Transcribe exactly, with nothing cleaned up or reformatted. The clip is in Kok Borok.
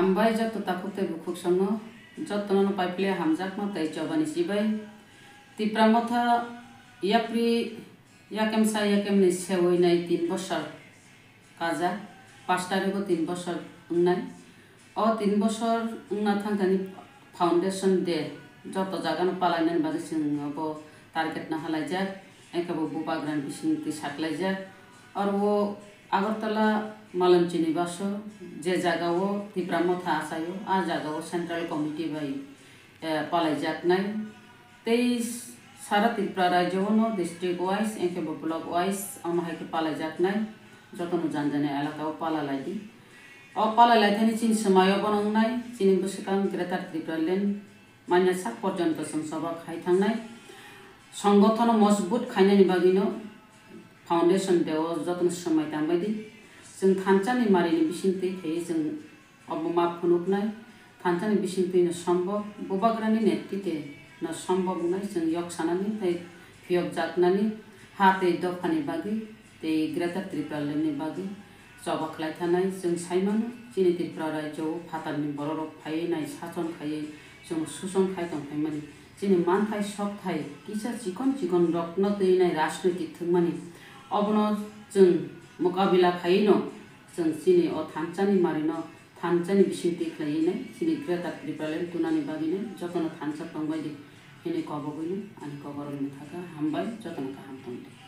Hambai joto takhuk tei bukhuk songno, jotono no paiphile hamjakma tei chobani chibai. Tipra Motha yapri yakemsa yakemni sewoi nai tin bosor kajak, pash tarigo tin bosor wngnai. O tin bosor wngna thangthani Foundation Day joto jagano palainani bagwi chwng obo target no halaijak, engkhe bo bubagrani bisingtwi saklaijak. Oro o Agartala Malanchini baso je jagao Tipra Motha achaio, a jagao Central Committee bai, eh, palaijaknai. Tei sara Tripura rajyo-o no district wise, engkhe bo block wise, omo hai khe palaijaknai, jotono jani jani elaka-o pala lai di. O pala lai thani chini swmai-o bono wngnai, chini bwswkang Greater Tripura Land manya sak porjonto chwng choba khai thangnai. Songothono mojbut khainani bagwino Foundation Day-o jotono swmai tangbai di. Chwng thansa ni mari ni bisingtwi khaiwi chwng obo ma phunuknai, thansa ni bisingtwi no sombok, bubagrani netrite no sombok wngnai chwng yok sanani tei phiyok jaknani ha tei dophani bagwi tei Greater Tripura Land ni bagwi choba khlai thanai. Chwng sai mano, chini Tripura rajyo o phatar ni borok rok phaiwi nai sachon khaiwi chwng suchon khai tong phaimani. Chini manthai sokthai kisa chikon chikon rokno twi nai rajnoitik thwngmani. Obono chwng mokabila khaiwi no chwng chini o thansa ni mari no thansa ni bisingtwi khlaiwi nai chini Greater Tripura Land tunani bagwi nai jotono thansa tongbai di hwnwi kobogwi no ani koborok ni thaka hambai jotono kaham tong di.